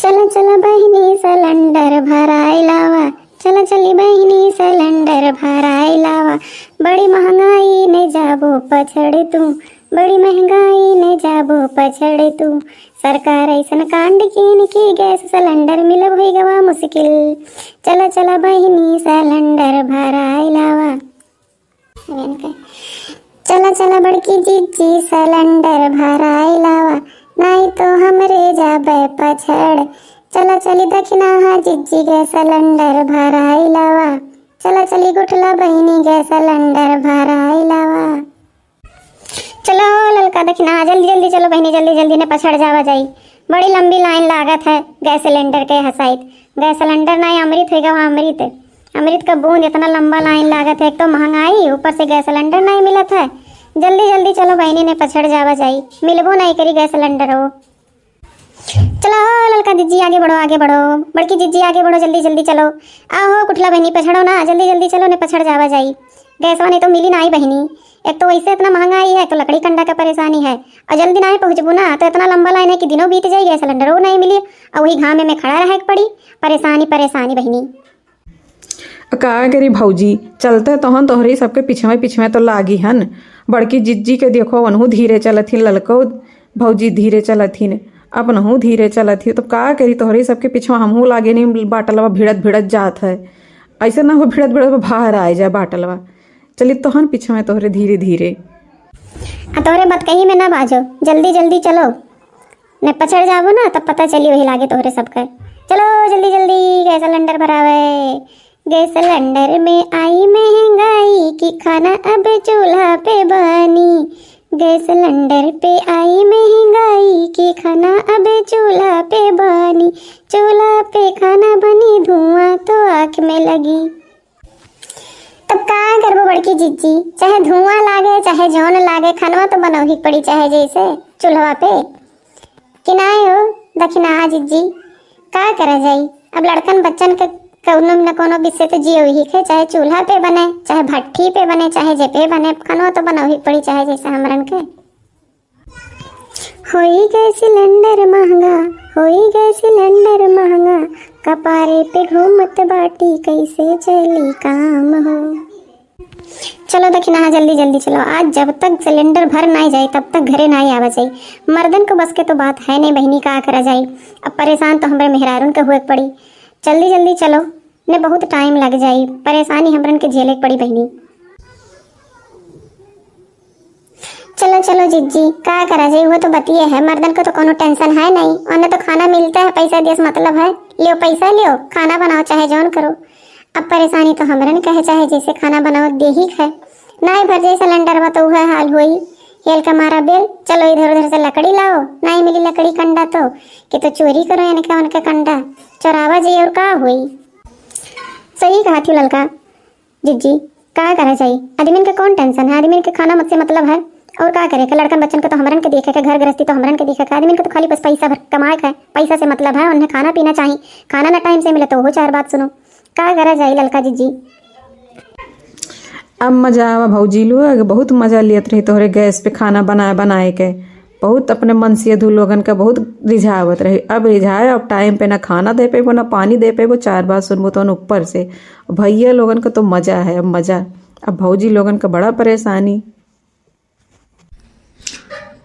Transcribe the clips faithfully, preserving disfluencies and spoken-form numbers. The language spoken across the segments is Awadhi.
चला चला बहिनी सिलेंडर भराई लावा, चला चली बहिनी सिलेंडर भराई लावा। बड़ी महंगाई ने जाबो पछड़ तू, बड़ी महंगाई ने जाबो पछड़ तू। सरकार ऐसन कांड कीन की गैस सिलेंडर मिलब हुई गवा मुश्किल। चला चला बहिनी सिलेंडर भराई लावा। चला चला बड़की जिज्जी सिलेंडर भराई लावा, नाई तो हमरे जाबे पछड़। चला चली दखिनाहा जिज्जी गैस सिलेंडर भराई लावा, चला चली गुठला बहिनी गैस सिलेंडर भराई लावा। चलो ललका दखिनाहा, जल्दी जल्दी चलो बहिनी, जल्दी जल्दी ने पछड़ जावा जाई। बड़ी लंबी लाइन लागत है गैस सिलेंडर के हसाइत। गैस सिलेंडर नाई, अमृत होइगा वहाँ, अमृत। अमृत का बूंद, इतना लंबा लाइन लागत है, एक तो महंगाई, ऊपर से गैस सिलेंडर नाई मिलत है। जल्दी जल्दी चलो बहिनी ने पछड़ जावा जाई, मिलबो नाई करी गैस सिलेंडर हो। चलो हो ललका जिज्जी आगे बढ़ो, आगे बढ़ो, बड़की जिज्जी आगे बढ़ो, जल्दी जल्दी चलो। आओ हो कुठला बहिनी पछड़ो ना, जल्दी जल्दी चलो ने पछड़ जावा जाई। गैसवा नहीं तो मिली नाई बहिनी, एक तो वैसे इतना महंगाई है, एक तो लकड़ी कंडा का परेशानी है, और जल्दी नाई पहुँचबू ना तो इतना लंबा लाइन है कि दिनों बीत जाई, गैस सिलेंडरो नाई मिली, और वही घामे में खड़ा रहे के पड़ी। परेशानी परेशानी बहिनी। का करी भौजी, चलते तोहन तोहरे सबके पिछवे पिछवे तो लागी हन। बड़की जिज्जी के देखो, वनहू धीरे चलत हिन, ललको भौजी धीरे चलत हिन, अपनहू धीरे चलत ही। तो का करी, तोहरे सबके पिछवा हमहू लागे नहीं, बाटलवा भिड़त भिड़त जात है। ऐसे ना हो भिड़त भिड़त बाहर आए जाए बाटलवा। चली तोहन पिछवे तोहरे धीरे धीरे। आ तोहरे बतकही में ना बाजो, जल्दी जल्दी चलो, ने पछड़ जाबो ना तब पता चली वही लागे तोहरे सबके। चलो जल्दी जल्दी गैस सिलेंडर भरावे। गैस सिलेंडर में आई महंगाई कि खाना अब चूल्हा पे बानी। गैस सिलेंडर पे आई महंगाई कि खाना अब चूल्हा पे बानी। चूल्हा पे खाना बनी, धुआं तो आँख में लगी। तब का करबो बड़की जिज्जी, चाहे धुआं लागे चाहे जौन लागे, खनवा तो बनौही पड़ी चाहे जैसे चूल्हा पे। कि नाय हो दखिनाहा जिज्जी, का करा जाई? अब लड़कन बच्चन के कौनो न कौनो किस्से तो जियो ही खे, चाहे चूल्हा पे बने, चाहे भट्ठी पे बने, चाहे जे पे बने, खनवा तो बनौही पड़ी चाहे जैसे हमरन के। होई गए सिलेंडर महंगा, होई गए सिलेंडर महंगा, कपारे पे घूमत बाटी, कैसे चली काम हो। चलो दखिनाहा, जल्दी जल्दी चलो, आज जब तक सिलेंडर भर नाई जाई तब तक घरे नाई आवा जाई। मर्दन को बस के तो बात है नहीं बहिनी, का करा जाई। अब परेशान तो हमरे मेहरारून के हुए के पड़ी। जल्दी जल्दी चलो, ने बहुत टाइम लग जाई, परेशानी हमरन के झेले के पड़ी बहिनी। चलो चलो जिज्जी, का करा जाई, वो तो बतिये है, मर्दन को तो कोनो टेंशन है नहीं, उन्हें तो खाना मिलता है, पैसा दिए से मतलब है, लियो पैसा लियो, खाना बनाओ चाहे जौन करो। अब परेशानी तो हमरन का है, चाहे जैसे खाना बनाओ देही है, नाई भर जाई सिलेंडर बा तो उहे हाल होई। हेल का मारा बेल, चलो इधर उधर से लकड़ी लाओ, नाई मिली लकड़ी कंडा तो, कि तो चोरी करो इनके उनके कंडा, चोरावा जाई और का होई। सही कहा थी ललका जिज्जी, का करा जाई? आदमिन के कौन टेंशन है, आदमिन के खाना मत से मतलब है। और का करे के, लड़कन बच्चन के तो हमरन के देखे के, घर गृहस्थी तो हमरन के देखे के, आदमिन के तो खाली बस पैसा भर कमाए के है, पैसा से मतलब है, उन्हें खाना पीना चाही, खाना ना टाइम से मिले तो वो चार बात सुनो। का करा जाई ललका जिज्जी? अब मजा आवा भौजी लोग, बहुत मजा लियत रही तोहरे गैस पे खाना बनाए बनाए के। बहुत अपने मनसेधू लोगन का बहुत रिझावत रही। अब रिझाए, अब टाइम पे ना खाना दे पेबो ना पानी दे पेबो, चार बात सुनबो तो ऊपर से। भैया लोगन का तो मजा है, अब मजा। अब भौजी लोगन का बड़ा परेशानी।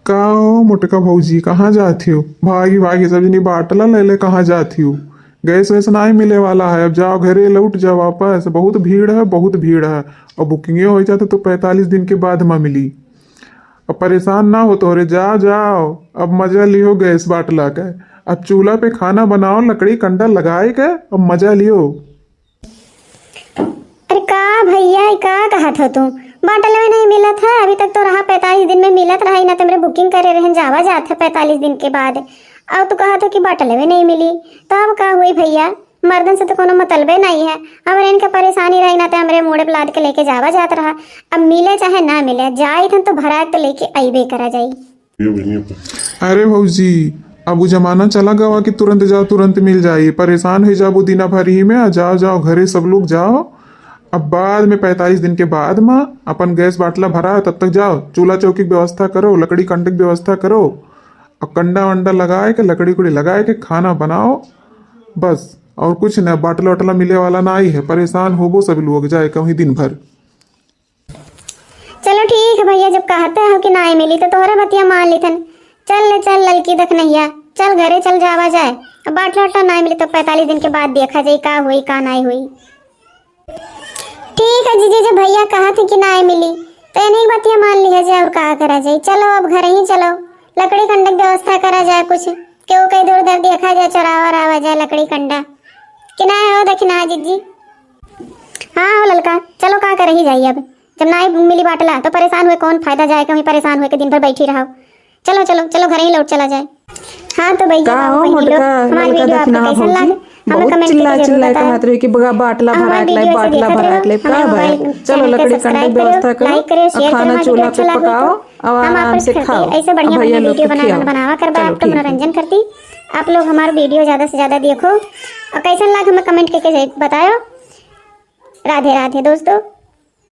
का हो मोटका भौजी, कहाँ जात हो? भागी भागी सब जनी बाटला ले ले कहाँ जात हो? गैस वैस नाई मिले वाला है, अब जाओ घरे लौट जाओ वापस। बहुत भीड़ है, बहुत भीड़ है। अब बुकिंगे हो जाते तो पैंतालीस दिन के बाद मा मिली। अब परेशान ना हो तोहरे, जाओ जाओ, अब मजा लियो गैस बाटला के। अब चूल्हा पे खाना बनाओ, लकड़ी कंडा लगाए के अब मजा लियो। अरे का भैया, ई का कहत हो तू? बाटलवे नहीं मिलत है, अभी तक तो रहा पैंतालीस दिन में मिलत रहा, ना तो मेरे बुकिंग करे रहन, जावा जात है पैंतालीस दिन के बाद, और तू कहत हो कि बाटलवे नहीं मिली, तो अब का हुई भैया? मर्दन से तो कोनो मतलबे नहीं है। हमरे इनके परेशानी रही ना तो हमरे मूड़े पे लाद के लेके जावा जात रहा। अब मिले चाहे ना मिले, जाइत हन तो भराए तो लेके अइबे करा जाई। अरे भौजी, अब वो जमाना चला गवा कि तुरंत जाओ तुरंत मिल जाई। परेशान हो जाबो दिना भर ही में। आ जाओ जाओ घरे सब लोग जाओ। अब बाद में पैंतालीस दिन के बाद मा अपन गैस बाटला भरा, तब तक जाओ चूल्हा चौकी के व्यवस्था करो, लकड़ी कंडे के व्यवस्था करो। और कंडा वंडा लगाए के, लकड़ी उकड़ी लगाए के खाना बनाओ बस, और कुछ ना। बाटला वाटला मिले वाला नाहीं है, परेशान होबो सब लोग जाए कहीं दिन भर। चलो ठीक है भइया, जब कहते हो कि नाहीं मिली तो तोहरे बतिया मान लीथन। चल ले चल ललकी दखनहिया, चल घरे चल जावा जाए। अब बाटला वाटला नाहीं मिली तो पैंतालीस दिन के बाद देखा जाई का होई का नाहीं होई। ठीक है जीजी, जब भइया कहत हैं कि नाहीं मिली तो इन्हीं बतिया मान लिया जाए और का करा जाए। चलो अब घर ही चलो, लकड़ी कंडा के व्यवस्था करा जाए कुछ, केहू कहीं इधर उधर देखा जाए, चोरावा ओरावा जाए लकड़ी कंडा। कि नाहीं हो दखिनहा जीजी? हाँ हो ललका, चलो का करही जाई अब, जब नाहीं मिली बाटला तो परेशान हुए कौन फायदा जाए के, वहीं परेशान हुए के दिन भर बैठी रहो। चलो चलो चलो घर ही लौट चला जाए। हाँ तो भइया का बाबू हो बहिनी लोग, मोटका हमार ललका वीडियो आपको दखिनहा कैसन भौजी? लागे हमें बहुत कमेंट चिल्ला करके जरूर चिल्ला बताओ। कहत रही कि बगा बाटला और हमार भराक लाई, वीडियो ऐसे बाटला देखत भराक रहो, लाई। का हमारे भया? चैनल चलो के लकड़ी सब्सक्राइब कंडा करियो, व्यवस्था करो, लाइक करियो, और शेयर करियो, खाना हमार चूल्हा पे पकाओ, अब आराम से खाओ, ऐसे बढ़िया भइया लोग के खियाओ। बनावा करबा, चलो आपका ठीक है। मनोरंजन करती। आप लोग हमार वीडियो ज्यादा से ज्यादा देखो और कैसन लाग हमें कमेंट करके बताओ। राधे राधे दोस्तों।